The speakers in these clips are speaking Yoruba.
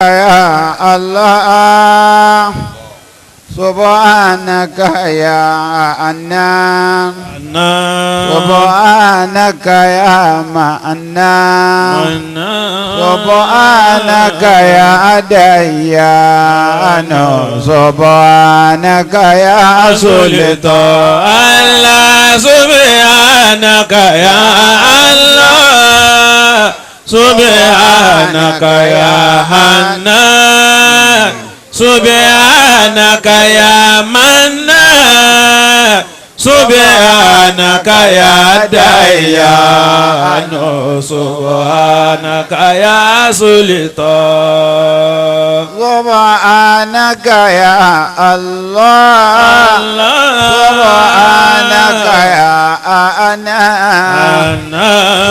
يا الله سبحانك يا أنان سبحانك يا منان سبحانك يا ديان سبحانك يا سلطان الله سبحانك يا الله سبحانك يا حنان سبحانك يا منان سبحانك يا ديان سبحانك يا سلطان سبحانك يا الله سبحانك يا أنا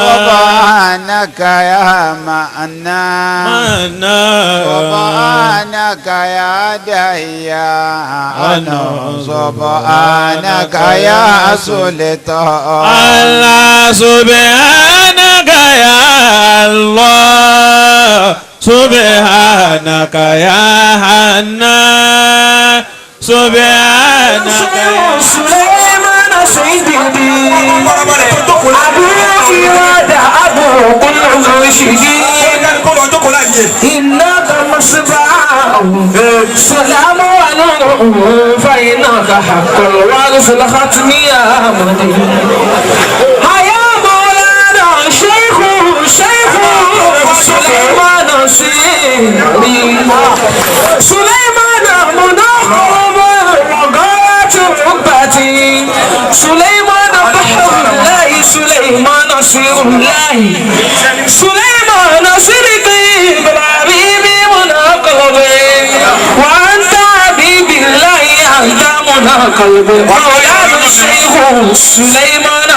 سبحانك يا منان سبحانك يا ديان سبحانك يا سلطان الله سبحانك يا الله سبحانك يا حنان سبحانك يا سليمان سيدي أبو إرادة أبو كل مرشدين إنك مصباح سلام عليكم فإنك حق الوارث الختم يا مدين يا مولانا شيخ شيخ سليمان سيدي سليمان مناقب وغاية ركبتي سليمان بحر الله سليمان سير الله سليمان سرقي بالحبيب مناقبي وأنت حبيب الله أنت مناقبي مولانا الشيخ سليمان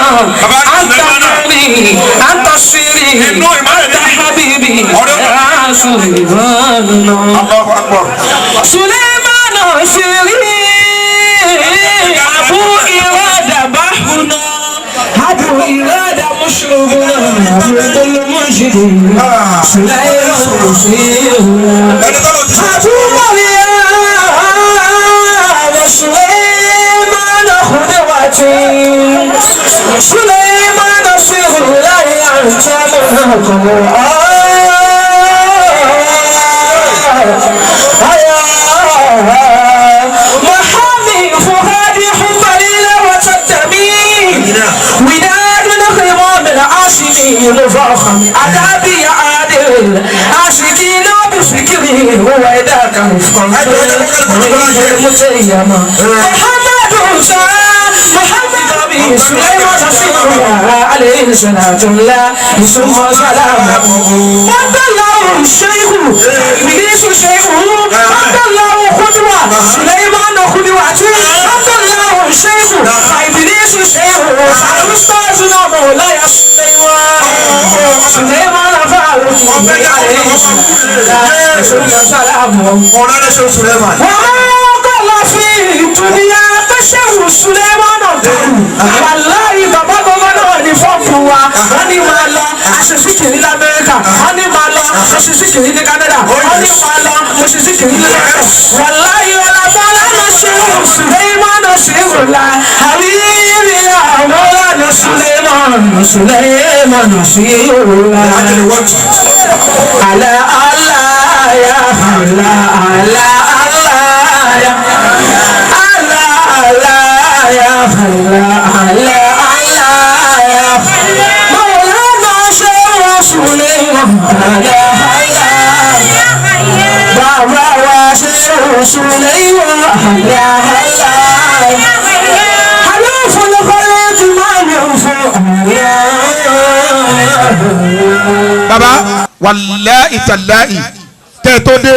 أنت نوري أنت سري أنت حبيبي يا سليمان الله أكبر سليمان سري أبو إرادة بحرنا أبو إرادة مشربنا أبو المرشدين سليمان سيرنا أبو مريم سليمان خدوتي سليمان سير الله أنت منكم محامي فؤادي حب وتدمي وداد الخمام العاشقين فخم أدابي عادل عاشقين بفكري هو ذاك المتيم محمد محمد سليمان عليه صلاة الله ثم سلامه عبد الله الشيخ إبليس الشيخ عبد الله خدوة سليمان خدوة عبد الله الشيخ إبليس الشيخ أستاذنا مولاي سليمان سليمان فاروق عليه ثم سلامه مولانا شيخ سليمان وما قال في الدنيا كشيخ سليمان wàláyé bàbá bàbá náà ní fọ́ọ̀mù wa wọ́n ní máa lọ aṣèṣìkiri ní Amẹ́ríkà wọ́n ní máa lọ aṣèṣìkiri ní Canada wọ́n ní máa lọ aṣèṣìkiri ní London wàláyé ọ̀làbọ̀lá ló ṣe Suleiman ṣèrùlá àríyí àwòrán Suleiman Suleiman ṣèrùlá àlà àlà yà àlà àlà àlà yà àlà àlà. يا الله الله يا مولانا شيخ سليمان يا بابا شيخ سليمان يا حلوف الخلق ما ينفع baba wàláì tàláì tẹ́ ẹ tó dé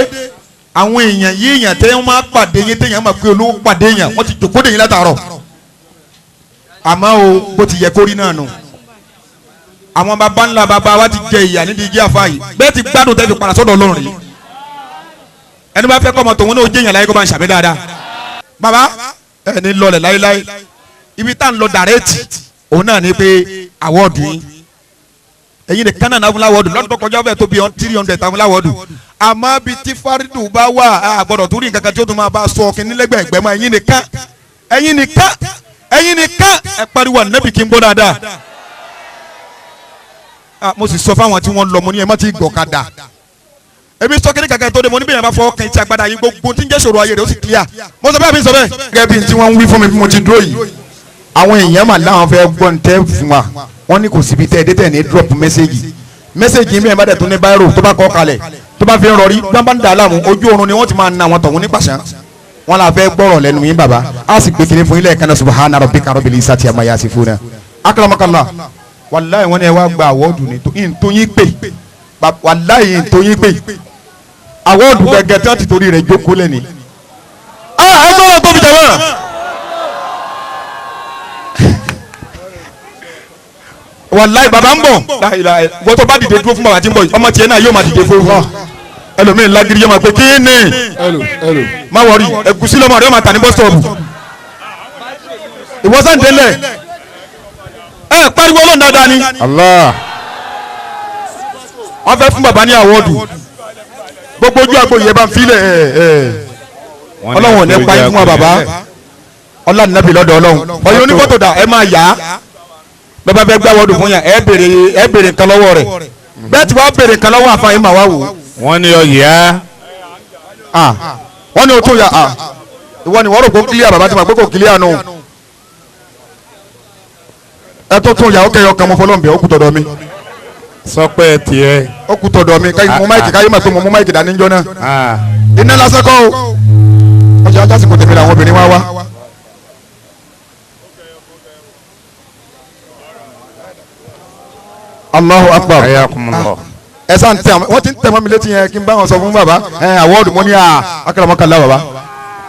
àwọn èèyàn yíyàn tẹ́ wọ́n máa pàdé yín téèyàn máa pé olówó pàdé yàn wọ́n ti jòkó dè yín látàárọ̀ àmọ́ o bó ti yẹ kó rí náà nù àwọn baba ńlá baba wa ti jẹ ìyà nídìí igi àfa yìí bẹ́ẹ̀ ti gbádùn tẹ́ fi padà sọ́dọ̀ Ọlọ́run yìí ẹni bá fẹ́ kọ́ ọmọ tòun náà ó jẹ́yàn láyé kó bá ń ṣàmì dáadáa baba ẹni lọlẹ̀ láéláé ibi tá à ń lọ dàrẹ́tì òun náà ni pé àwọ̀dù yín ẹ̀yin nìkan náà fún láwọ̀dù lọ́dún tó kọjá bẹ́ẹ̀ tó bí 300 fún láwọ̀dù Àmọ́ bí tí fárídù bá wà á gbọ́dọ̀ tó rí nǹkan kan tí ó tún máa bá a sọ kí nílẹ̀gbẹ̀gbẹ̀ mọ́. Ẹ̀yin nìkan, ẹ̀yin nìkan, ẹ̀yin nìkan ẹ pariwo ànábì kí n gbọ́ dáadáa. Mo sì sọ fáwọn tí wọ́n lọ, mo ní ẹ má ti gbọ̀kadà. Èmi sọ kéde kankan tó dé, mo ní bí yẹn bá fọwọ́ kan etí agbada yìí, gbogbo tí ń jẹ́ sọ̀rọ̀ ayé rẹ̀ ó sì clear. Mo sọ bẹ́ẹ̀, mi sọ bẹ́ẹ̀. Gẹ́gẹ́ bí tí wọ́n ń wí fún mi bí mo ti dúró yìí, àwọn èèyàn mà láwọn fẹ́ gbọ́ ní tẹ́ fún wa. Wọ́n ní kò síbi tẹ́ ẹ dé tẹ́ ní drop message. Message mi ẹ̀ bá dẹ̀ tún ní báírò tó bá kọ́ kalẹ̀ tó bá fi ń rọrí, bí wọ́n bá ń dà á láàmú ojú oorun ni wọ́n ti máa na àwọn tọ̀hún ní pàṣán. Wọ́n la fẹ́ gbọ́rọ̀ lẹ́nu yín bàbá. A sì gbé kiri fún ilé ẹ̀ka náà. Subhana rabbika rabbil izzati amma yasifuna. Akramakallah, wàláyé wọ́n ní ẹ wá gba àwọ́dù ní tó yín pè, wàláyé tó yín pè àwọ́dù gẹ́gẹ́ tí wọ́n ti torí rẹ̀ jókòó lẹ́ni. Ẹ gbọ́dọ̀ tóbi jàmá. Wàláyé bàbá ń bọ̀, wọ́n tó bá dìde dúró fún bàbá tí ń bọ̀, ọmọ tiẹ̀ náà yóò máa dìde fún un. Ẹlòmíín lágírí yóò máa pé kí ni má wọrí, ẹ̀gúsí lọ́mọ rẹ̀ yóò máa tà ní bọ́sítọ̀ọ̀bù. Ìwọ́sàn délẹ̀ ẹ pariwo Ọlọ́run dáadáa ni. Allah. Wọ́n fẹ́ fún bàbá ní àwọ́dù. Gbogbo ojú àgbo yẹn bá ń filẹ̀ ẹ ẹ Ọlọ́run ò ní pa yín fún wa bàbá. Ọlá nàbì lọ́dọ̀ Ọlọ́run. Ọyọ onífọ́tò dà, ẹ máa yá. Bẹ́ẹ̀ bá fẹ́ gbé àwọ́dù fún yàn, ẹ béèrè, ẹ béèrè nǹkan lọ́wọ́ rẹ̀. Bẹ́ẹ̀ tí wàá béèrè nǹkan lọ́wọ́ àfa yín mà wá wò. Wọ́n ní ọ̀yà. Wọ́n ní o tún yà á. Ìwọ ni wọ́n rò kó kílíà, bàbá tí ma pé kò kílíà nù. Ẹ tó tún yà ó kẹyọ kan mọ fọlọ́nbẹ, ó kú tọ̀dọ̀ mi. Sọpẹ́ tiẹ̀. Ó kú tọ̀dọ̀ mi káyé mú máìkì, káyé mà pé mo mú máìkì dání jọ náà. Iná lásán kọ́ o. Ọjà ajásìkò tèmi làwọn obìnrin wá wá. Allahu akbar. Ayakumullah. Ẹ sá ń tẹ àwọn, wọ́n ti ń tẹ mọ́ mi létí yẹn kí n bá wọn sọ fún bàbá. Ẹ àwọ́ọ̀dù mo ní à akramakallah bàbá.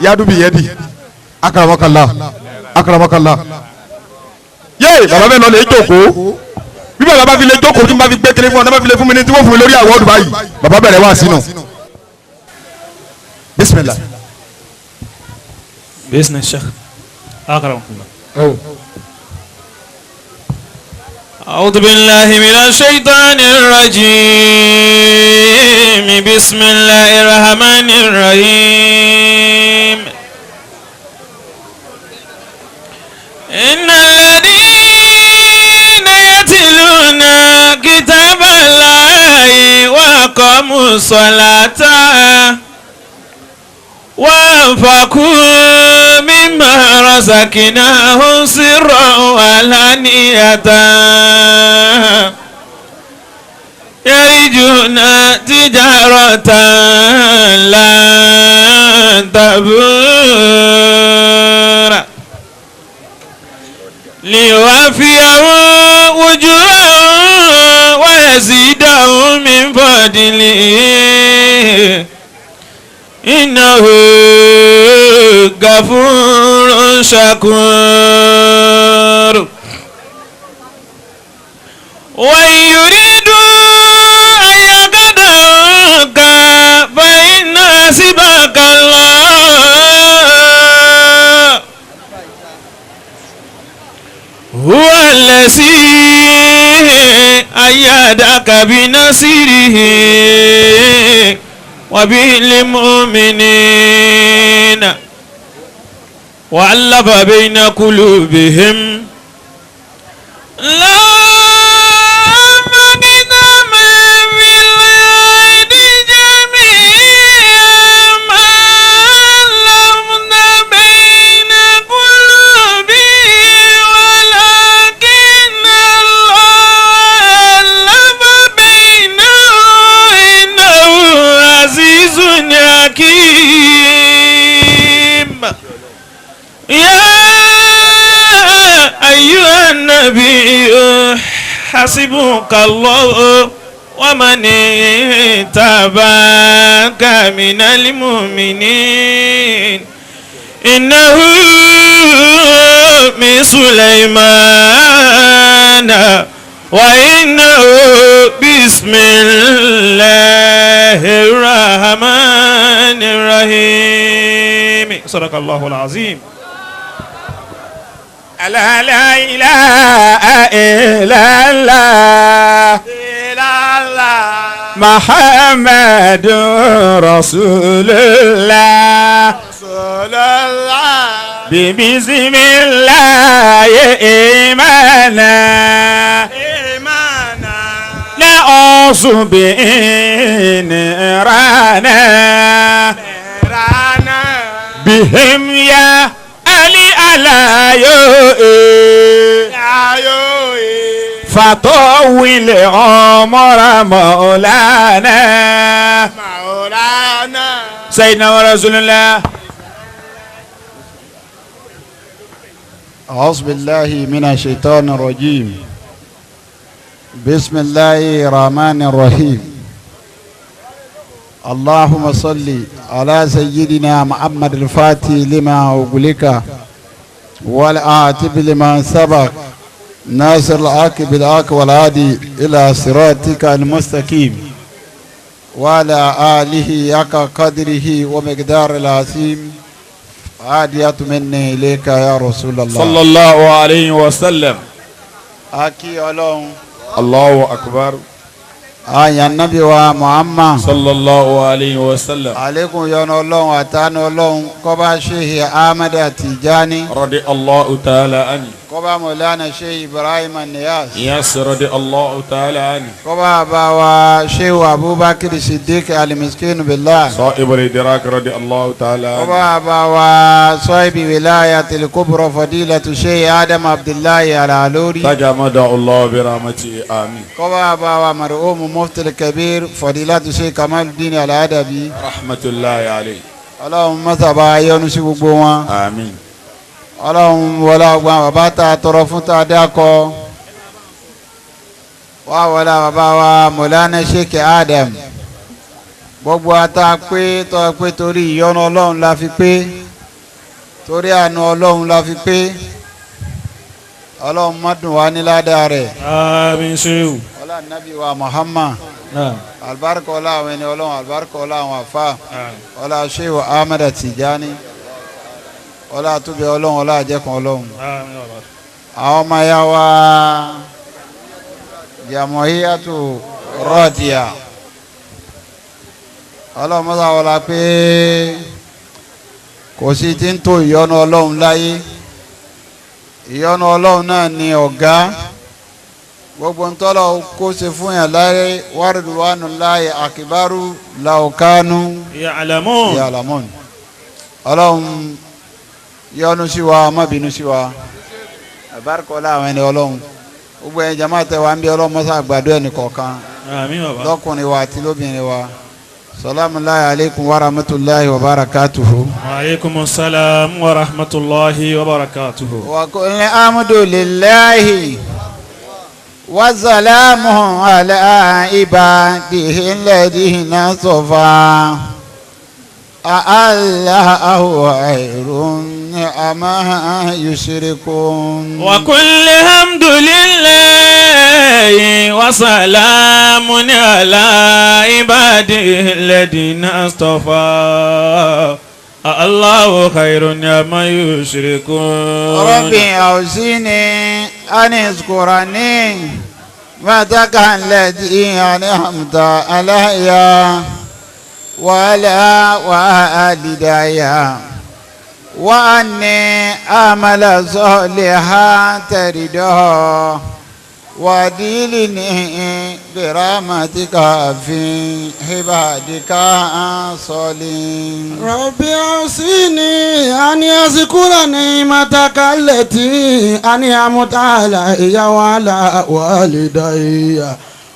Yadu bi yẹdi. Akramakallah. Akramakallah. Yéè bàbá bẹ́ẹ̀ lọ lè jókòó. Bí bàbá bá fi lè jókòó tí n bá fi gbé kiri fún ọ, náà bá fi lè fún mi ní tí wọ́n fún mi lórí àwọ́ọ̀dù báyìí. Bàbá bẹ̀rẹ̀ wá sínú. Bismillah. Business Sheikh. Akramakallah. أعوذ بالله من الشيطان الرجيم. بسم الله الرحمن الرحيم. إن الذين يتلون كتاب الله وأقاموا الصلاة وأنفقوا مما رزقناهم سرا وعلانية يرجون تجارة لن تبور ليوفيهم أجورهم ويزيدهم من فضله إنه غفور شكور. وإن يريدوا أن يخدعوك فإن حسبك الله هو الذي أيدك بنصره وبالمؤمنين وألف بين قلوبهم لا فقد ما في الأرض جميعا ما ألفنا بين قلوبهم ولكن الله ألف بينهم إنه عزيز حكيم. يا أيها النبي حسبك الله ومن اتبعك من المؤمنين إنه من سليمان وإنه بسم الله الرحمن الرحيم. صدق الله العظيم. لا لا إله إلا الله محمد رسول الله بسم الله إيمانا نعوذ بنيرانا بهم يا علي على فطول عمر مولانا سيدنا ورسول الله. أعوذ بالله من الشيطان الرجيم. بسم الله الرحمن الرحيم. اللهم صل على سيدنا محمد الفاتح لما أغلق والعاتب لما سبق ناصر الحق بالحق والهادي إلى صراطك المستقيم وعلى آله حق قدره ومقدار العظيم. عادية مني إليك يا رسول الله صلى الله عليه وسلم. أكي ألون الله أكبر. آيا النبي ومحمد صلى الله عليه وسلم. عليكم يا الله وأتان الله كبا شيخ أحمد تيجاني رضي الله تعالى عنه، كبا مولانا شيخ إبراهيم النياس ياس رضي الله تعالى عنه، كبا بابا شيخ أبو بكر الصديق المسكين بالله صاحب الإدراك رضي الله تعالى عنه، كبا بابا صاحب ولاية الكبرى فضيلة الشيخ آدم عبد الله العلوري تجمد الله برحمته آمين، كبا بابا مرحوم مفتي الكبير فضيلة الشيخ كمال الدين الأدبي رحمة الله عليه. اللهم sábà yọ́nú sí gbogbo wọn. Àmín. Ọlọ́run wọlé ọgbọ́n bàbá tá a tọrọ fún tá a dákọ wá wọlé bàbá wa Mọ̀lánà Sheikh Adam gbogbo ata pé tọ́ pé torí ìyọ́nú Ọlọ́run la fi pé, torí àánú Ọlọ́run la fi pé. Ọlọ́run má dùn wá ní ládàá rẹ̀. Àmín ṣéwù. Ọlá nàbí wa Muhammad. Alibarika ọlá àwọn ẹni Ọlọ́run, alibarika ọlá àwọn àfa, ọlá Sheikh Ahmed Tijani, ọlá àtúbẹ̀ Ọlọ́run, ọlá àjẹkùn Ọlọ́run. Àwọn ọmọ ya wa Jamhuriyatu Rọ́díà, Ọlọ́run mọ́sá wọlá pé kò sí ti ń tó ìyọ́nú Ọlọ́run láyé. Ìyọ́nú Ọlọ́run náà ni ọ̀gá gbogbo ntọ́lọ̀ kó ṣe fún yàn láyé. Wàrúwánu láyé àkìbárú làwùkánú ya'lamun. Ọlọ́run yọ́nú sí wa, má bínú sí wa. Àbárikọ́lá àwọn ẹni Ọlọ́run gbogbo ẹ̀yin jama tẹ wa ń bí Ọlọ́run mọ́sá àgbàdo ẹnì kọ̀ọ̀kan lọ́kùnrin wa àti lóbìnrin wa. Salamu alaykum wa rahmatulahi wa barakatuhu. Wa alaykum salam wa rahmatulahi wa barakatuhu. Wa qul alhamdulillahi wa salamu ala ibadihi alladhina istafa. Allahu khairun amma yushrikun. Wa qul alhamdulillahi wa salamun ala ibadihi alladhina istafa. Allahu khairun amma yushrikun. Rabbi awzini an azkurani mataka alladhi an'amta alayya وعلى والدي وأني أعمل صالحا ترضاه وأدخلني برحمتك في عبادك الصالحين. ربي أوصني أن أذكر نعمتك التي أنعمت علي وعلى والدي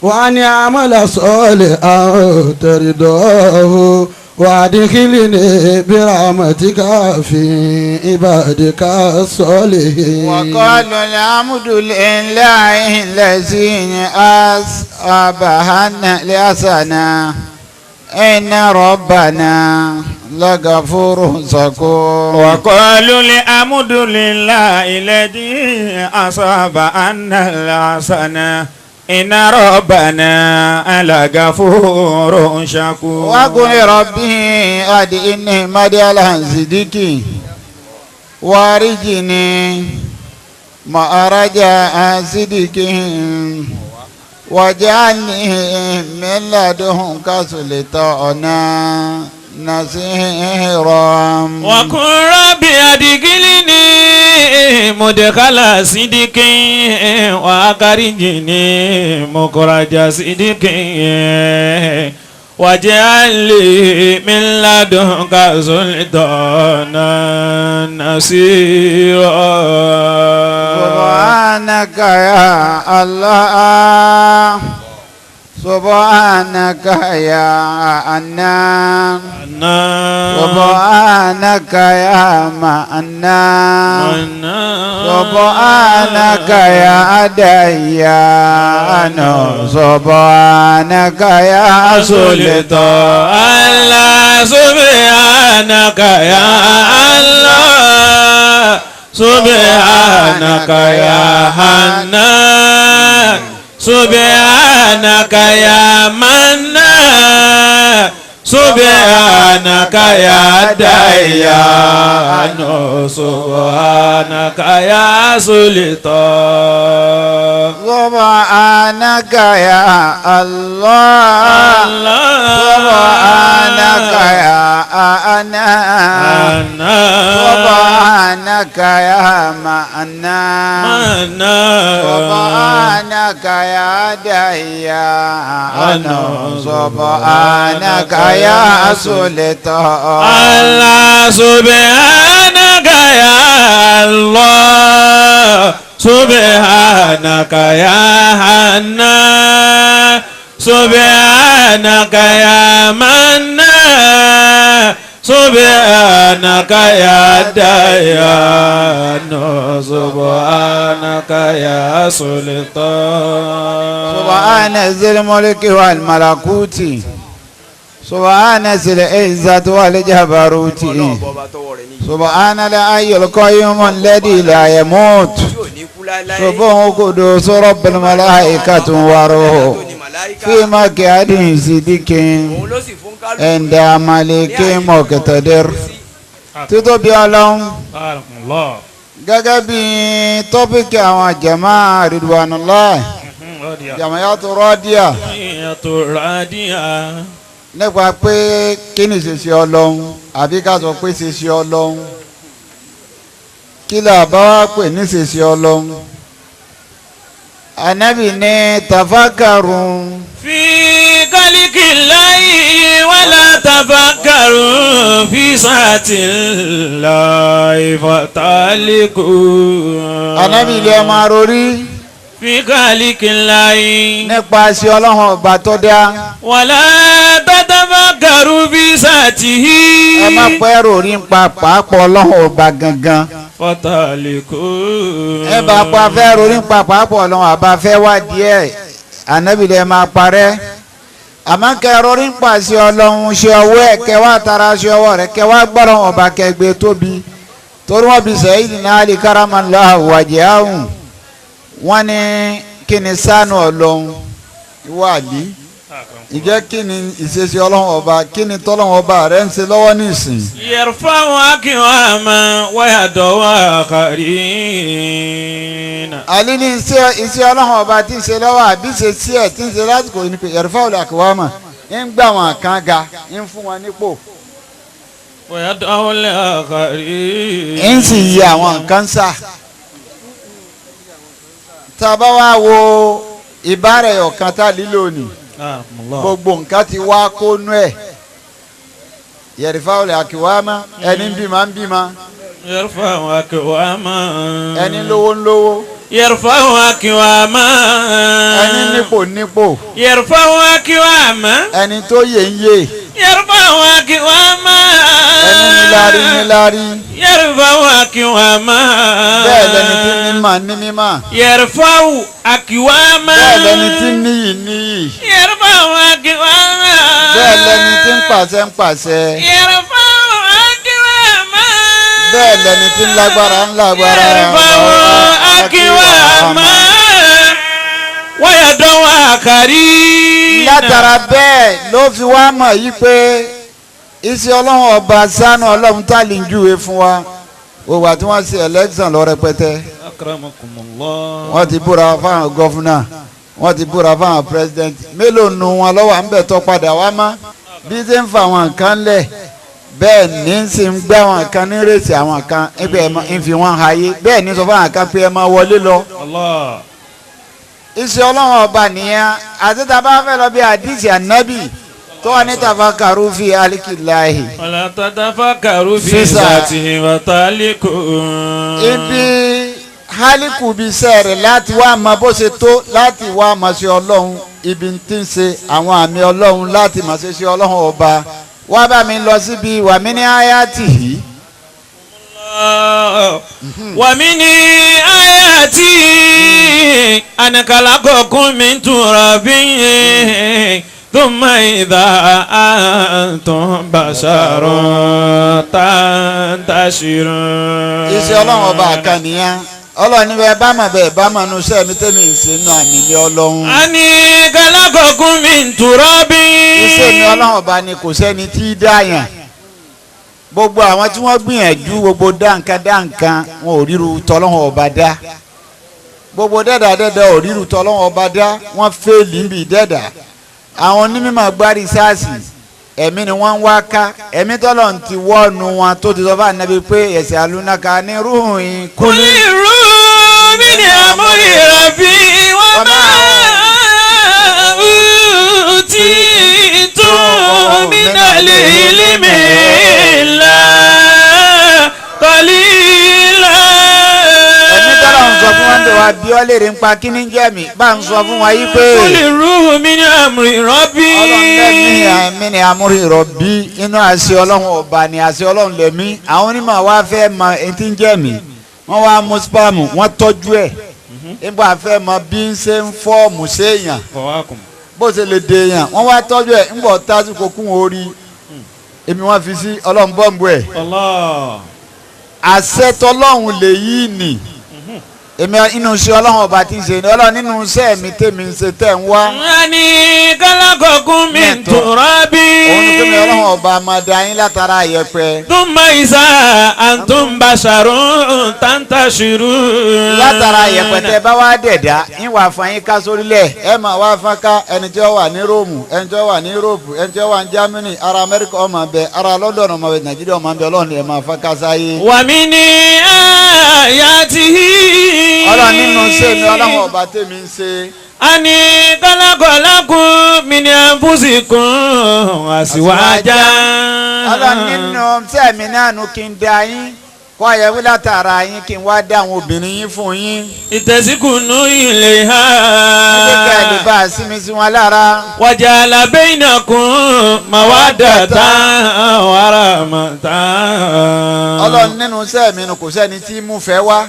وأن أعمل صالحا ترضاه وأدخلني برحمتك في عبادك الصالحين. وقالوا الحمد لله الذي أصابنا لحسنة إن ربنا لغفور شكور. وقالوا الحمد لله الذي أصابنا الحسنة إن ربنا لغفور شكور. وقل ربي أدعني مدى الصديق وارجني ما رجاء صدق واجعلني من لدنك سلطانا نصيرا وقل رب أدخلني مدخل صدق وأخرجني مخرج صدق واجعل لي من لدنك سلطانا نصيرا سبحانك يا الله سبحانك يا أنان سبحانك يا منان سبحانك يا ديان سبحانك يا سلطان الله سبحانك يا الله سبحانك يا حنان سبحانك يا منان سبحانك يا ديان سبحانك يا سلطان سبحانك يا الله سبحانك يا أنا سبحانك يا منان سبحانك يا ديان سبحانك يا سلطان الله سبحانك يا الله سبحانك يا حنان سبحانك يا منان سبحانك يا ديان سبحانك يا سلطان سبحان ذي الملك والملكوت سبحان ذي العزة والجبروت سبحان الحي القيوم الذي لا يموت سبحان قدوس رب الملائكة وروح في مقعد صدق عند ملك مقتدر. Títóbi Ọlọ́run gẹ́gẹ́ bí tọ́pìkì àwọn jàmáà Ridwanullah Jama'atu Radiya nípa pé kí ni ṣèṣe Ọlọ́run àbí ká sọ pé ṣèṣe Ọlọ́run kí là bá wá pè ní ṣèṣe Ọlọ́run. Ànábì ní tafakarun. Fi kálíkìláyì wala tafakarun fi sa'atillahi fataliku. Ànábì ilé ọmọ rorí. Fi kálíkìláyì. Nípa ṣe Ọlọ́run ọba tó dá. Wala tatafakkaru fi sa'atihi. Ẹ má pẹ́ rorí ń pa pàápàá Ọlọ́run ọba gangan. Fataliku. Ẹ bá pa fẹ́ rorí ń pa pàápàá Ọlọ́run àbá fẹ́ wá díẹ̀. Ànábì lè máa parẹ́. Àmọ́ kẹ́ rorí ń pa ṣe Ọlọ́run ṣe ọwọ́ ẹ̀ kẹ́ wá tara ṣe ọwọ́ rẹ̀ kẹ́ wá gbọ́dọ̀ ọba kẹgbẹ́ tóbi. Torí wọ́n bí Sayyidina Ali karamallahu wajhahu. Wọ́n ní kí ni sánú Ọlọ́run ìwọ Àlí ìjẹ́ kí ni ìṣesí Ọlọ́run ọba kí ni tọ́lọ́run ọba rẹ̀ ń ṣe lọ́wọ́ nísìn. Yarfa'u aqwaman wa yada'u akharin. Àlí ní iṣẹ́ Ọlọ́run ọba tí ń ṣe lọ́wọ́ àbí ṣe sí ẹ̀ tí ń ṣe lásìkò ní pé yarfa'u aqwaman ń gbà wọn kan ga ń fún wọn nípò. Wa yada'u akharin. Ń sì yí àwọn nǹkan sá. Tá a bá wá wo ìbára ọ̀kan tá a lílò ní gbogbo nǹkan ti wá kónú ẹ̀ yẹ̀rìfáwọlẹ̀ àkìwámá ẹni ń bímọ ń bímọ yarfa'u aqwama ẹni lówó ń lówó yarfa'u aqwama ẹni nípò nípò yarfa'u aqwama ẹni tó yè ń yè yarfa'u aqwama ẹni níláárí níláárí yarfa'u aqwama bẹ́ẹ̀ lẹni tí mímà ní mímà yarfa'u aqwama bẹ́ẹ̀ lẹni tí níyì níyì yarfa'u aqwama bẹ́ẹ̀ lẹni tí ń pàṣẹ ń pàṣẹ yarfa'u aqwama bẹ́ẹ̀ lẹni tí ń lágbára ń lágbára yarfa'u aqwama wa yada'u akharin. Látara bẹ́ẹ̀ ló fi wá mọ̀ yí pé iṣẹ́ Ọlọ́run ọba sánú Ọlọ́run tá lè ń júwe fún wa òwà tí wọ́n ṣe election lọ rẹpẹtẹ. Akramakumullah. Wọ́n ti búra fáwọn gọ́fúnà Wọ́n ti búra fáwọn president mélòó nu wọn lọ́wọ́ à ń bẹ̀ tọ́ padà wá mọ́ bí ṣe ń fa àwọn nǹkan lẹ̀ bẹ́ẹ̀ ní sì ń gbé àwọn kan ní rèsì àwọn kan ibẹ̀ ń fi wọ́n hayé bẹ́ẹ̀ ní sọ fún àwọn kan pé ẹ máa wọlé lọ. Iṣẹ́ ọlọ́run ọba nìyẹn àti tá a bá fẹ́ lọ bí àdìsí ànábì tó wà ní tafakaru fi alikilahi. Wala tatafakaru fi zatihi wa taliku. Ibi haliku bí iṣẹ́ rẹ̀ láti wá mọ bó ṣe tó láti wá mọ̀ sí ọlọ́run ibi tí ń ṣe àwọn àmì ọlọ́run láti mọ̀ sí ọlọ́run ọba wá bá mi lọ síbi wàmí ní ayatihi. Wàmí ní ayatihi an khalaqakum min turabin thumma idha antum basharun tantashirun. Iṣẹ́ ọlọ́run ọba àkànníyàn ọlọ́run ní bẹ́ẹ̀ bá mà bẹ́ẹ̀ bá mà nu iṣẹ́ mi tẹ́mi ìṣe nù àmì ní ọlọ́run. A ní khalaqakum min turabin. Iṣẹ́ mi ọlọ́run ọba ni kò sẹ́ni tí í dáyàn gbogbo àwọn tí wọ́n gbìyànjú gbogbo dáǹkan dáǹkan wọn ò ríru tọ́lọ́run ọba dá gbogbo dẹ́dà dẹ́dà ò ríru tọ́lọ́run ọba dá wọ́n fẹ́ẹ̀lì níbi dẹ́dà àwọn onímọ̀ gbárí sáàsì ẹ̀mí ni wọ́n ń wá ká ẹ̀mí tọ́lọ̀ ń ti wọ́ọ̀nù wọn tó ti sọ fún ànábi pé ẹ̀sẹ̀ alúnáka ní rúhùn yín. Kúlì rúmi ní amúrí rabi wọ́n máa tí tó mí náà lè ilmi illa qalila. Ẹ̀mí tọ́lọ̀ ń sọ fún wọn bí wàá bí ọ́ lè rí nípa kí ní jẹ́ mi bá ń sọ fún wa yí pé. Kúlì rúmi ní amúrí rabi. Ọlọ́run lẹ́mí ní amúrí rọ̀bí inú àṣẹ ọlọ́run ọba ni àṣẹ ọlọ́run lẹ́mí àwọn onímọ̀ wa fẹ́ mọ etí ń jẹ́ mi wọ́n wá mú spam wọ́n tọ́jú ẹ̀ nígbà fẹ́ mọ bí ń ṣe ń fọ́ọ̀mù séèyàn bó ṣe lè dè èèyàn wọ́n wá tọ́jú ẹ̀ ńgbọ̀ tásìkò kún orí èmi wọ́n fi sí ọlọ́run bọ́ǹbù ẹ̀ àṣẹ tọlọ́run lè yí nì èmi inú iṣẹ́ ọlọ́run ọba tí ń ṣe ni ọlọ́run nínú iṣẹ́ mi tèmi ń ṣe tẹ̀ ń wá. Ani khalaqakum min turabin. Òun ni pé ọlọ́run ọba máa da yín látara yẹ̀pẹ̀. Thumma iza antum basharun tantashirun. Látara yẹ̀pẹ̀ tẹ bá wá dẹ̀dá ń wà fún yín ká sórílẹ̀ ẹ máa wá fún ká ẹni tí ó wà ní Róòmù ẹni tí ó wà ní Yúróòpù ẹni tí ó wà ní Jámánì ara Amẹ́ríkà ọmọ bẹ ara London ọmọ bẹ Nàìjíríà ọmọ bẹ ọlọ́run ẹ máa fún ká sáyé. Wa min ayatihi. Ọlọ́run nínú iṣẹ́ mi ọlọ́run ọba tèmi ń ṣe. Ani khalaqalakum min anfusikum aswaja. Ọlọ́run nínú iṣẹ́ mi náà nu kí n da yín kọ́ àyẹ̀wò látara yín kí n wá dá àwọn obìnrin yín fún yín. Ìtẹ̀síkùnú ilayha. Wọ́n jẹ́ kí ẹ lè bá a sinmi sí wọn lára. Waja'ala bainakum mawaddatan wa rahmatan. Ọlọ́run nínú iṣẹ́ mi kò sẹ́ni tí mú fẹ́ wá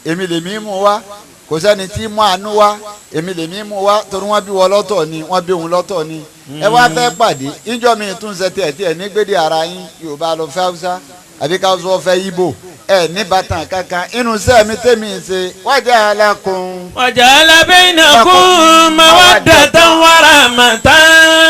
èmi lèmi mú wá kò sẹ́ni tí mú àánú wá èmi lèmi mú wá torí wọ́n bí wọ́n lọ́tọ̀ ni wọ́n bí òun lọ́tọ̀ ni ẹ wá fẹ́ pàdé ìjọ mi tún ṣe tiẹ̀ tiẹ̀ ní gbédè ara yín Yorùbá lọ fẹ́ Haúsá àbí ká sọ fẹ́ Ìgbò ẹ ní bàtàn kankan inú iṣẹ́ mi tèmi ṣe waja'alakum. Waja'ala bainakum mawaddatan wa rahmatan.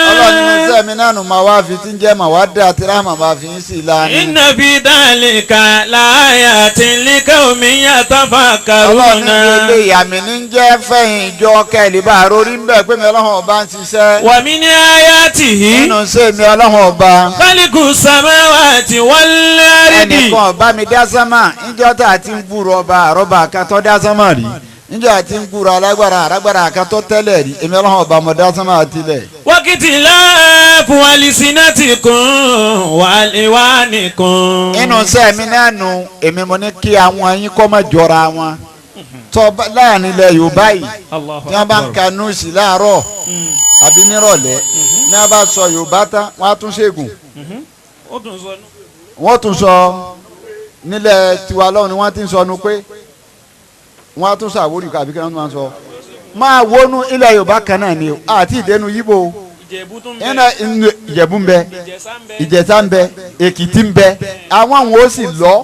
Ọlọ́run nínú iṣẹ́ mi náà nù máa wá fi tí ń jẹ́ mawadda àti rahma máa fi ń sì lánàá. Inna fi dhalika laayatin liqawmin yatafakkaruna. Ọlọ́run nínú ilé ìyàmì ní jẹ́ fẹ̀yìn ìjọ kẹ́lí bá rórí ń bẹ̀ pé mi ọlọ́run ọba ń ṣiṣẹ́. Wa min ayatihi. Nínú iṣẹ́ mi ọlọ́run ọba. Khaliqu samawati wal ardi. Ẹnìkan ọba mi dá sánmà níjọ́ tá a ti ń gbúrò ọba àrọ́bà kan tó dá sánmà rí níjọ́ a ti ń gbúrò alágbára alágbára kan tó tẹ́lẹ̀ rí èmi ọlọ́run ọba mo dá sánmà tilẹ̀. Wákìtì láàfù alìsínátìkùn wàlíwánìkùn. Inú iṣẹ́ mi náà nu èmi mo ní kí àwọn yín kọ́ mọ́ jọra wọn tọ́ láàrin ilẹ̀ Yorùbá yìí tí wọ́n bá ń ka núùsì láàárọ̀ àbí nírọ̀lẹ́ ní wọ́n bá sọ Yorùbá tán wọ́n á tún ṣègùn wọ́n tún sọ nílẹ̀ tiwa lọ́wọ́ ni wọ́n ti ń sọnu pé wọ́n á tún sọ Àwórì àbí kí wọ́n máa sọ máa wọnú ilẹ̀ Yorùbá kan náà ni àti ìdẹnu Yíbò Ìjẹ̀bú ń bẹ Ìjẹ̀ṣà ń bẹ Èkìtì ń bẹ àwọn àwọn ó sì lọ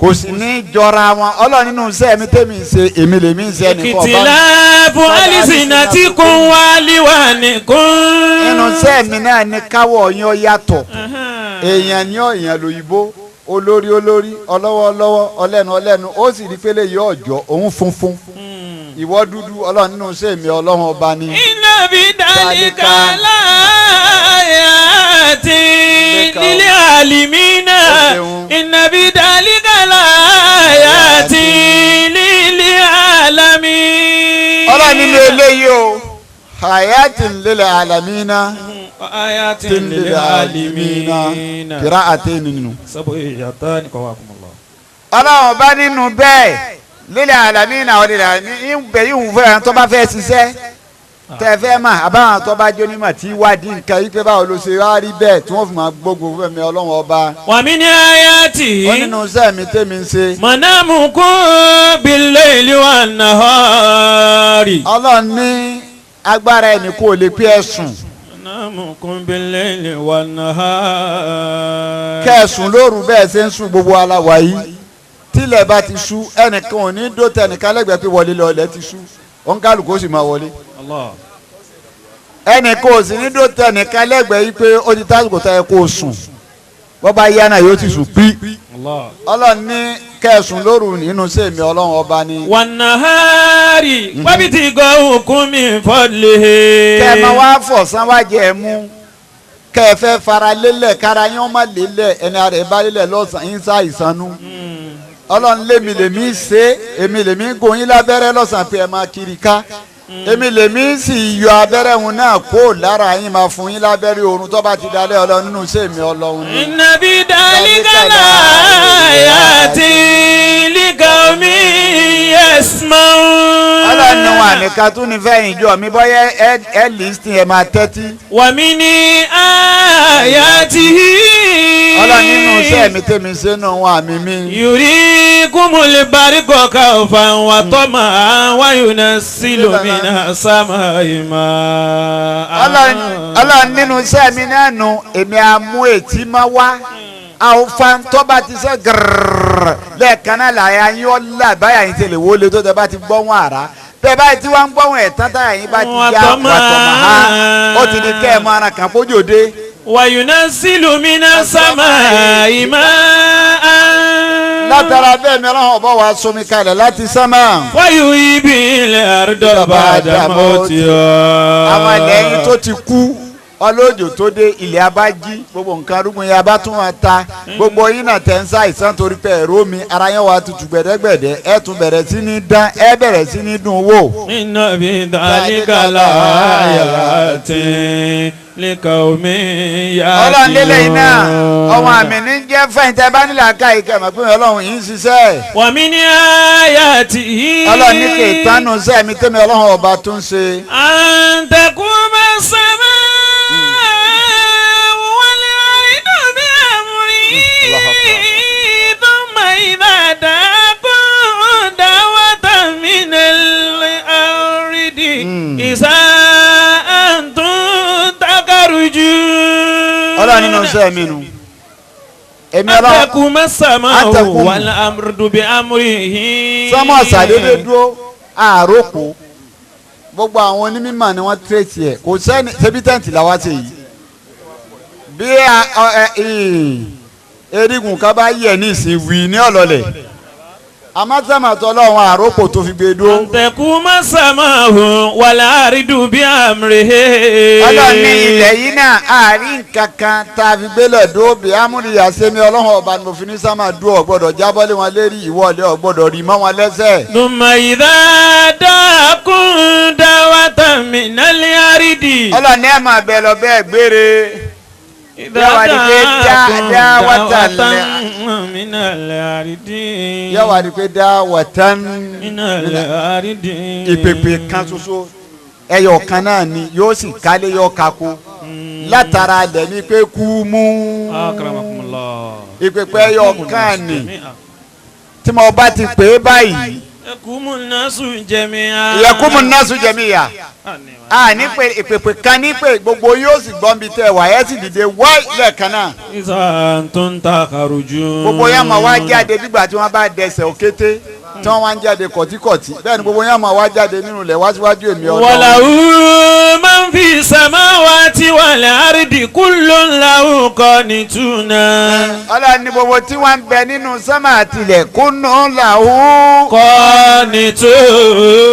kò sì ní jọra wọn Ọlọ́run nínú iṣẹ́ mi tẹ́mi ṣe èmi lèmi ń ṣe ẹnìkan ọba mi. Èkìtì láàbù alìsínátìkùn wàlíwánìkùn. Nínú iṣẹ́ mi náà ni káwọ̀ yín ó yàtọ̀ èèyàn ní ọ̀yàn lòyìnbó olórí olórí ọlọ́wọ́ ọlọ́wọ́ ọlẹ́nu ọlẹ́nu ó sì rí pélé yìí ọ̀jọ́ òun funfun Ìwọ dúdú ọlọ́run nínú iṣẹ́ mi ọlọ́run ọba ni. Inna fi dhalika laayatin lil alimina. Inna fi dhalika laayatin lil alamin. Ọlọ́run nínú eléyìí o hayatin lil alamina ayatin lil alimina qira'atayn nínú. Sabu iyatani qawakumullah. Ọlọ́run ọba nínú bẹ́ẹ̀ lílẹ̀ àlàmínà ọ̀lẹ́lẹ̀ ìbẹ̀ yìí ń fẹ́ tó bá fẹ́ ṣiṣẹ́ tẹ́ fẹ́ mà àbáwọn tó bá jó nímọ̀ tí wádìí nǹkan yìí pé báwo ló ṣe wá rí bẹ́ẹ̀ tí wọ́n fi máa gbógun fún mi ọlọ́run ọba. Wa min ayati. Ó nínú iṣẹ́ mi tèmi ń ṣe. Manamukum bil-layli wan-nahari. Ọlọ́run ní agbára ẹnì kò lè pé ẹ̀sùn. Manamukum bil-layli wan-nahari. Kẹ̀sùn lóru bẹ́ẹ̀ ṣe ń sùn gbogbo aláwa yìí tílẹ̀ bá ti ṣú ẹnìkan ò ní dó tẹnìkan lẹ́gbẹ̀ẹ́ pé wọlé lọ ilẹ̀ ti ṣú òǹkàlùkù ó sì máa wọlé. Ẹnìkan ò sì ní dó tẹnìkan lẹ́gbẹ̀ẹ́ yìí pé ó ti tásìkò tó yẹ kó o sùn bọ́ bá yá náà yóò ti sùn pí. Ọlọ́run ní kẹsùn lóru nínú sèmi ọlọ́run ọba ni. Wan-nahari wabtighaw min fadlihi. Kẹ́ ẹ máa wá fọ̀sán wájẹ ẹ mú kẹ́ ẹ fẹ́ fara lélẹ̀ kára yín ó má lélẹ̀ ẹni ara ẹ bá lélẹ̀ lọ́sàn-án yín sá ìsanú. Ọlọ́run lèmi lèmi ṣe èmi lèmi gún yín lábẹ́rẹ́ lọ́sàn-án pé ẹ máa kiri ká èmi lèmi sì yọ abẹ́rẹ́ òun náà kó lára yín máa fún yín lábẹ́rẹ́ oorun tó bá ti dalẹ̀ ọlọ́run nínú sèmi ọlọ́run ni. Inna fi dhalika laayatin liqawmin yasma'un. Ọlọ́run ní wọn àníkà tún ní fẹ́yìn jọ mi bọ́yá ẹ lísìn ẹ máa tẹ́tí. Wa min ayatihi. Ọlọ́run nínú sẹ́mi tèmi sínú wọn àmì mi. Yurikumul barqa khawfan wa tama'an wa yunazzilu minas samaa'i ma'an. Ọlọ́run nínú sẹ́mi náà nù èmi àmú ètí máa wá àwọn tó bá ti sẹ́ gírrrr lẹ́ẹ̀kan náà làyà yín ó là báyà yín tẹ̀lé wọlé tó tẹ bá ti gbọ́ wọn àrá bẹ́ẹ̀ báyìí tí wọ́n ń gbọ́ wọn ẹ̀ tán táyà yín bá ti yá wàtọ̀mọ̀ ha ó ti di kẹ́ ẹ̀ mọ́ ara kan kójò dé. Wa yunazzilu minas samaa'i ma'an. Látara bẹ́ẹ̀ mi ọlọ́run ọba wa somi kalẹ̀ láti sánmà. Wa yuhyi bil arda ba'da mawtiha. Àwọn ilẹ̀ yín tó ti kú ọlọ́jọ́ tó dé ilẹ̀ abájí gbogbo nǹkan arúgbó yẹn abá tún máa ta gbogbo yín náà tẹ̀ ń sá ìsàn torí pé ẹ̀rọ mi ara yẹn wà tutù gbẹ̀dẹ́gbẹ̀dẹ́ ẹ̀ tún bẹ̀rẹ̀ sí ní dán ẹ̀ bẹ̀rẹ̀ sí ní dùn wò. Inna fi dhalika laayatin liqawmin ya'qilun. Ọlọ́run lélẹ̀ iná ọmọ àmì ní jẹ́ fẹ̀yìntẹ́ bá nílẹ̀ aka ìkẹ́ mọ̀ pé ọlọ́run yìí ń ṣiṣẹ́. Wa min ayatihi. Ọlọ́run ní kì í tánu sẹ́mi tẹ́mi ọlọ́run ọba tún ṣe. An taquma as-samaa'u wal-ardu bi-amrihi thumma idha da'akum da'watan minal ardi idha antum takhrujun. Ọlọ́run nínú sẹ́mi nu. Èmi ọlọ́run An taquma as-samaa'u wal-ardu bi-amrihi. Sọ́mọ̀ ṣàdédé dúró àròkọ gbogbo àwọn onímọ̀ ni wọ́n tírèsì ẹ̀ kò sẹ́ni ṣebí tẹ́ǹtì làwa ṣe yìí bí erigun ká bá yẹ ní ìsìn wì ní ọ̀lọ́lẹ̀ amátàmátọ́ ọlọ́run àròkọ tó fi gbé dúró. An taquma as-samaa'u wal-ardu bi-amrihi. Ọlọ́run ní ilẹ̀ yìí náà àárín kankan tá a fi gbélé dúró bí amúniyà sẹ́mi ọlọ́run ọba ni mo fi ní sámà dúró ọ̀gbọ́dọ̀ jábọ́lé wọn lérí ìwọ́lé ọ̀gbọ́dọ̀ rí mọ́ wọn lẹ́sẹ̀. Thumma idha da'akum da'watan minal ardi. Ọlọ́run ní ẹ̀ máa bẹ lọ bẹ́ẹ̀ gbére. Idha da'akum da'watan minal ardi. Yóò wá di pé da'watan minal ardi. Ìpèpè kan ṣoṣo ẹyọ kan náà ni yóò sì kálé yóò kako látara lẹ̀ ní pé kú mú. Akramakumullah. Ìpèpè ẹyọ kan ni tí mo bá ti pè é báyìí. Yakumu nasu jami'a. Yakumu nasu jami'a. A ní pé ìpèpè kan ní pé gbogbo yóò sì gbọ́n bí tẹ wà ẹ́ sì dìde wáì lẹ́ẹ̀kan náà. Iza antum takharujun. Gbogbo yẹn máa wá jáde nígbà tí wọ́n bá dẹsẹ̀ òkété tí wọ́n wá ń jáde kọ̀tíkọ̀tí bẹ́ẹ̀ ni gbogbo yẹn máa wá jáde nínú ilẹ̀ wá síwájú èmi ọlọ́run. Walahu man fi samawati wal ardi kullun lahu qanituna. Ọlọ́run ní gbogbo tí wọ́n ń bẹ nínú sánmà àtìlẹ̀ kúnnú làwù.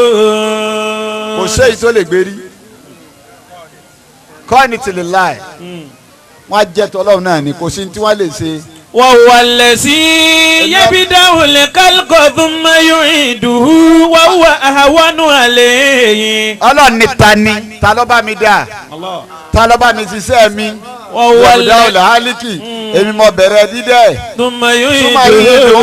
Qanitun. Kò séyìí tó lè gbérí. Kọ́ni tìlẹ̀ láì. Wọ́n á jẹ́ tọ́lọ́run náà ni kò sí tí wọ́n lè ṣe. وهو الذي يبدأ الخلق ثم يعيده وهو أهون عليه. Ọlọ́run ní ta ni ta ló bá mi dá ta ló bá mi ṣiṣẹ́ mi. وهو Yabda'u al-khalqi èmi mo bẹ̀rẹ̀ dídẹ̀. ثم Súnmọ́ yìí dùn ìgbà tí يعيده.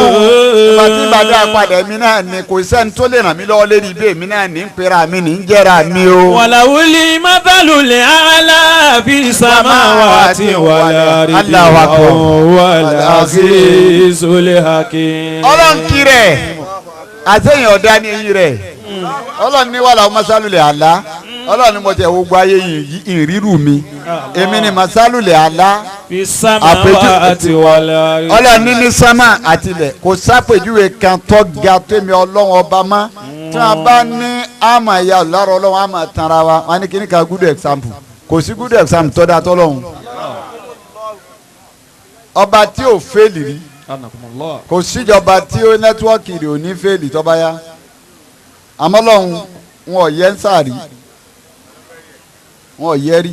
ìbàdàn àpàdé mi náà ni kò sẹ́ni tó lè ràn mí lọ́wọ́ lérí ibé mi náà ní ń pera mi ní ń jẹ́ra mi o. وله المثل الأعلى في السماوات والأرض Allahu Akbar. وهو العزيز الحكيم. Ọlọ́run kí rẹ̀ àtẹ̀yìn ọ̀dá ní eyín rẹ̀ Ọlọ́run ní wàhálà masalulẹ̀ àlá Ọlọ́run ní mo tẹ̀ gbogbo ayé yìí ìrírù mi èmi ni masalulẹ̀ àlá في السماوات والأرض. Ọlọ́run ní ní sánmà àtìlẹ̀ kò sápèjúwe kan tó ga tèmi Ọlọ́run ọba mọ́ tí wọ́n bá ní àmà ìyá ọ̀làrọ̀ Ọlọ́run àmà tanra wa wọn ní kíní ka good example kò sí good example tó dáa tọ́lọ́run ọba tí ò fẹ́ẹ̀lì rí kò síjọba tí ó nẹ́tíwọ́ọ̀kì rẹ̀ ò ní fẹ́ẹ̀lì tó bá yá àmọ́ lọ́hùn wọn ò yẹ ń sàrí wọn ò yẹ rí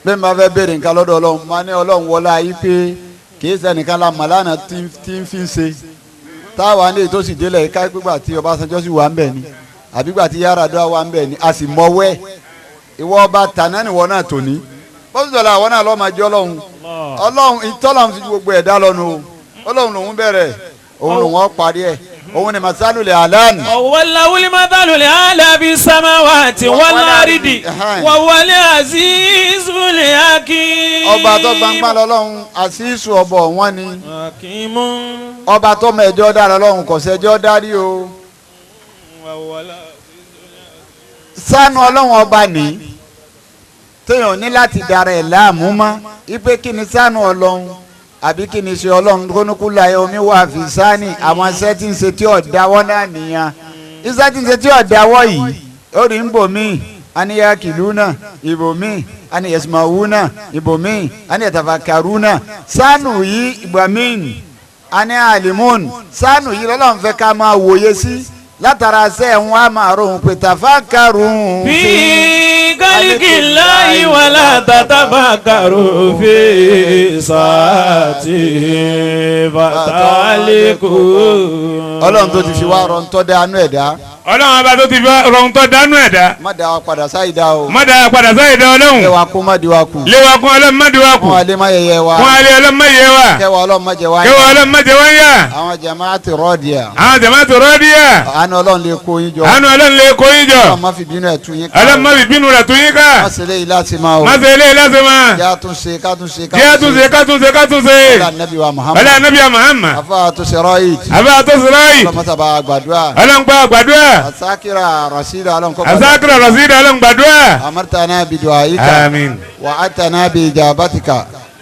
bẹ́ẹ̀ máa fẹ́ béèrè nǹkan lọ́dọ̀ Ọlọ́run máa ní Ọlọ́run wọlé ayé pé kìí sẹ́nìkan la mọ̀ lánàá tí ń fi ń ṣe táwa ní ètò sì délẹ̀ ká gbígbà tí Ọbásanjọ́ sì wà ń bẹ̀ ni àbígbà tí Yar'Adua wà ń bẹ̀ ni a sì mọ̀wẹ́ ìwọ ọba tàná nìwọ náà tòní bọ́sùdọ̀là àwọn náà lọ́ọ́ máa jẹ́ Ọlọ́run Ọlọ́run ìtọ́lọ́run fi gbogbo ẹ̀dá lọ́nu o Ọlọ́run lòún bẹ̀rẹ̀ òun lòún ó parí ẹ̀ òun ni masalulẹ̀ alan. وهو له المثل الأعلى في السماوات والأرض وهو العزيز الحكيم. Ọba tó gbangba lọ́lọ́run àṣìṣù ọbọ̀ wọn ni حكيم. ọba tó mẹjọ dára lọ́run kò sẹ́jọ́ dárí o. وهو العزيز Sánú Ọlọ́run ọba ní téèyàn ní láti dara ẹ̀ láàmú mọ́ ipe kí ni sánú Ọlọ́run àbí kí ni ṣe Ọlọ́run kónúkú láyé omi wà fi sáni àwọn iṣẹ́ tí ń ṣe tí ọ̀dáwọ́ náà nìyẹn iṣẹ́ tí ń ṣe tí ọ̀dáwọ́ yìí ó rí ń bò míì aniya kìlú náà ìbò míì ani yasmawu náà ìbò míì ani yatafakaru náà sánú yìí ìgbà míì ani alimun sánú yìí lọ́lọ́run fẹ́ ká máa wòye sí látara ṣẹ́ ń wá máa rohun pé tafakaru. في خلق الله ولا تتفكروا في ساعته فتهلكوا. Ọlọ́run tó ti fi wá rọ ń tọ́ da anú ẹ̀dá Ọlọ́run ọba tó ti fi rọrùn tó dánú ẹ̀dá má dá wa padà sáyidá o má dá padà sáyidá Ọlọ́run lé wa kú má di wa kù léwa kún Ọlọ́run má di wa kù fún wa lé má yẹyẹ wa fún alẹ́ Ọlọ́run má yẹ wa kẹwàá Ọlọ́run má jẹ wá kẹwàá Ọlọ́run má jẹ wá ń yà àwọn jamaati rọ́ọ̀dìà àwọn jamaatu rọ́ọ̀dìyà àánú Ọlọ́run lè kó yín jọ àánú Ọlọ́run lè kó yín jọ Ọlọ́run má fi bínú ẹ̀ tú yín ká Ọlọ́run má fi bínú rẹ̀ tú yín ká má ṣe léyìí láti máa o má ṣe eléyìí láti máa jẹ́ àtúnṣe kátúnṣe jẹ́ àtúnṣe kátúnṣe kátúnṣe ọlá nàbí wa Muhammad ọlá nàbí wa Muhammad afa àtúnṣe rọ́ọ̀yì àbá àtúnṣe rọ́ọ̀yì Ọlọ́run mọ́tàbá gbàdúrà Ọlọ́run gba gbàdúrà asakira rasida Ọlọ́run kọ́ asakira rasida Ọlọ́run gbàdúrà amartana bidu'aika àmín وأتنا بإجابتك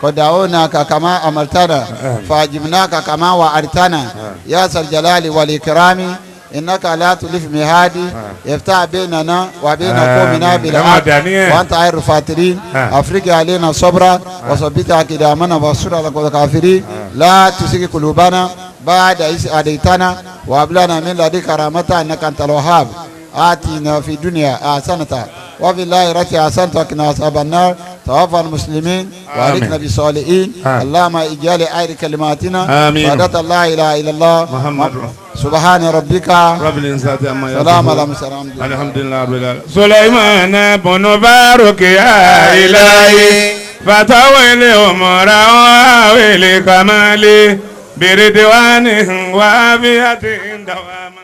قد دعوناك كما أمرتنا فأجبناك كما وعدتنا يا ذا الجلال والإكرام إنك لا تخلف ميعادي افتح بيننا وبين قومنا بالحق وأنت خير الفاترين أفرج علينا صبرا وثبت أقدامنا وانصرنا على القوم الكافرين لا تزغ قلوبنا بعد إذ هديتنا وهب لنا من لدنك رحمة إنك أنت الوهاب آتنا في الدنيا حسنة وفي الآخرة حسنة وقنا عذاب النار توفنا المسلمين وألحقنا بالصالحين اللهم اجعل خير كلماتنا آمين. شهادة لا إله إلا الله محمد سبحان ربك رب العزة عما يصفون سلام على المرسلين. الحمد لله رب العالمين. سليمان بن بارك يا إلهي فتول أمره وكمالي بردوانه وعافيته دواما.